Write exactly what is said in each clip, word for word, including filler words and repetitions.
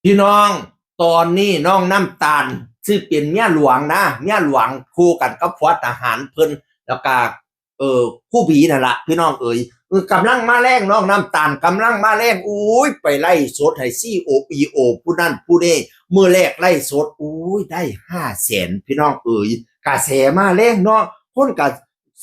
พี่น้อง ตอนนี้น้องน้ำตาล ซึ่งเป็นเมียหลวงนะ เมียหลวงคู่กันกับผัวทหารเพิ่น แล้วก็ เออ คู่บีนั่นละพี่น้องเอ๋ย เออ กำลังมาแรง น้องน้ำตาลกำลังมาแรง อุ้ย ไปไลฟ์สดให้ซีโออีโอผู้นั่นผู้นี่ มื้อแรกไลฟ์สด อุ้ย ได้ห้าแสน พี่น้องเอ๋ย กระแสมาแรงเนาะ คนก็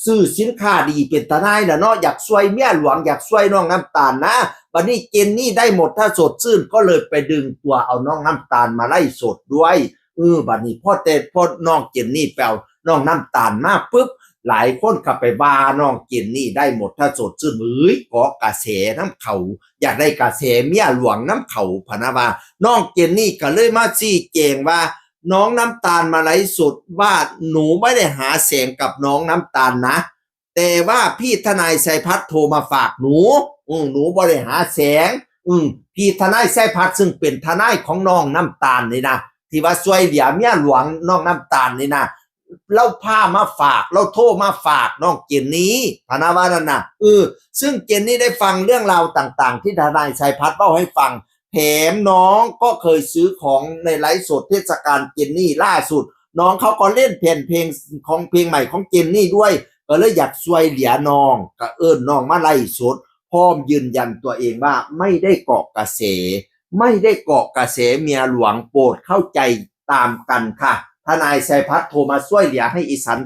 ซื้อสินค้าดีเป็นตาหน่ายล่ะเนาะ อยากช่วยเมียหลวง อยากช่วยน้องน้ำตาลนะ บัดนี้เจนนี่ได้หมดถ้าสดชื่น ก็เลยไปดึงตัวเอาน้องน้ำตาลมาไลฟ์สดด้วย เออ บัดนี้พอแต่พอน้องเจนนี่ไปเอาน้องน้ำตาลมาปุ๊บ หลายคนก็ไปว่าน้องเจนนี่ได้หมดถ้าสดชื่น เอ้ย เกาะกระแสนำเขา อยากได้กระแสเมียหลวงนำเขา พะนะว่า น้องเจนนี่ก็เลยมาชี้แจงว่า น้องน้ำตาลมาไลฟ์สดว่า หนูไม่ได้หาแสงกับน้องน้ำตาลนะ แต่ว่าพี่ทนายชัยพัฒน์โทรมาฝากหนู อืม หนูบ่ได้หาแสง อืม พี่ทนายชัยพัฒน์ซึ่งเป็นทนายของน้องน้ำตาลนี่นะ ที่ว่าช่วยเหลือเมียหลวงน้องน้ำตาลนี่นะ เฮาพามาฝาก เฮาโทรมาฝากน้องเจนนี่ พะนะว่านั่นนะ เออ ซึ่งเจนนี่ได้ฟังเรื่องราวต่างๆ ที่ทนายชัยพัฒน์เล่าให้ฟัง แถมน้องก็เคยซื้อของในไลฟ์สดเทศกาลเจนนี่ล่าสุด น้องเขาก็เล่นแผ่นเพลงของเพลงใหม่ของเจนนี่ด้วย ก็เลยอยากช่วยเหลือน้อง ก็เอิ้นน้องมาไลฟ์สด พร้อมยืนยันตัวเองว่าไม่ได้เกาะกระแส ไม่ได้เกาะกระแสเมียหลวง โปรดเข้าใจตามกันค่ะ ทนายชัยพัฒน์โทรมาช่วยเหลือให้อีฉัน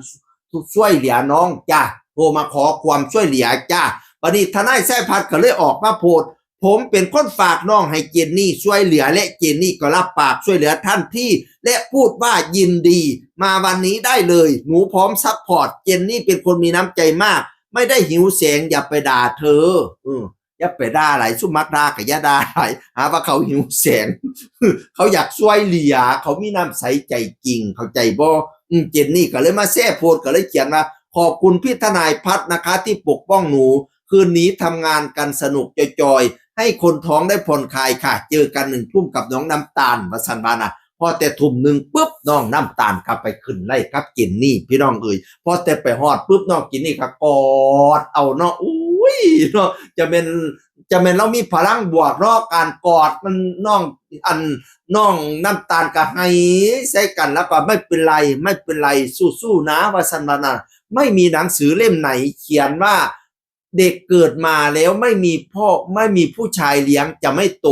ช่วยเหลือน้องจ้ะ โทรมาขอความช่วยเหลือจ้ะ บัดนี้ทนายชัยพัฒน์ก็เลยออกมาโพสต์ ผมเป็นคนฝากน้องให้เจนนี่ช่วยเหลือ และเจนนี่ก็รับปากช่วยเหลือทันที และพูดว่ายินดี มาวันนี้ได้เลย หนูพร้อมซัพพอร์ต เจนนี่เป็นคนมีน้ำใจมาก ไม่ได้หิวแสง อย่าไปด่าเธอ อืม อย่าไปด่าหลาย ซุมมักด่าก็อย่าด่าหลาย หาว่าเขาหิวแสง เขาอยากช่วยเหลือ เขามีน้ำใสใจจริง เข้าใจบ่ อืม เจนนี่ก็เลยมาแชร์โพสต์ ก็เลยเขียนว่า ขอบคุณพี่ทนายพัฒน์นะคะ ที่ปกป้องหนู คืนนี้ทำงานกันสนุกจอยๆ ให้คนท้องได้ผ่อนคลายค่ะ เจอกันหนึ่งทุ่มกับน้องน้ำตาล ว่าซั่นว่านะ พอแต่ทุ่มหนึ่งปุ๊บ น้องน้ำตาลก็ไปขึ้นไลฟ์กับเจนนี่ พี่น้องเอ๋ย พอแต่ไปฮอดปุ๊บ น้องเจนนี่ก็กอดเอาเนาะ อุ้ยเนาะ จะแม่น จะแม่นเฮามีพลังบวกเนาะ การกอดมัน น้อง อัน น้องน้ำตาลก็ไห้ใส่กัน แล้วก็ไม่เป็นไร ไม่เป็นไร สู้ๆ นะ ว่าซั่นว่านะ ไม่มีหนังสือเล่มไหนเขียนว่า เด็กเกิดมาแล้วไม่มีพ่อ ไม่มีผู้ชายเลี้ยงจะไม่โต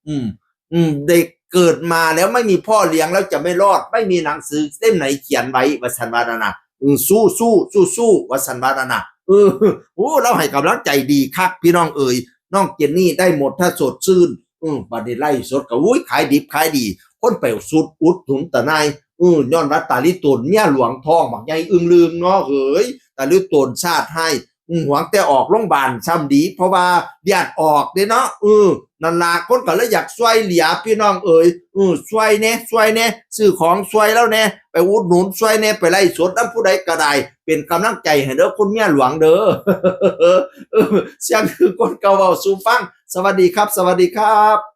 อืม อืม เด็กเกิดมาแล้วไม่มีพ่อเลี้ยงแล้วจะไม่รอด ไม่มีหนังสือเล่มไหนเขียนไว้ ว่าซั่นว่านั่นน่ะ อืม สู้ๆ สู้ๆ ว่าซั่นว่านั่นน่ะ เออ โอ้ เฮาให้กำลังใจดีคัก พี่น้องเอ๋ย น้องเจนนี่ได้หมดถ้าสดชื่น อืม บัดนี้ไลฟ์สดก็ อุ้ย ขายดิบขายดี คนไปสุดอุดหนุนตาหน่าย อืม ย้อนว่าตาลีโตนเมียหลวงท้องบักใหญ่อึ่งลึงเนาะ เฮ้ย ตาลีโตนชาติให้ อืม หวังแต่ออกโรงบาลซ้ำดี เพราะว่าเลือดออกเด้เนาะ เออ นั่นล่ะ คนก็เลยอยากช่วยเหลือ พี่น้องเอ๋ย เออ ช่วยแหน่ ช่วยแหน่ ซื้อของช่วยลาวแหน่ ไปอุดหนุนช่วยแหน่ ไปไลฟ์สดนำผู้ใดก็ได้ เป็นกำลังใจให้เด้อ คุณเมียหลวงเด้อ เออ เสียงคือคนเก่าเว้าสู่ฟัง สวัสดีครับ สวัสดีครับ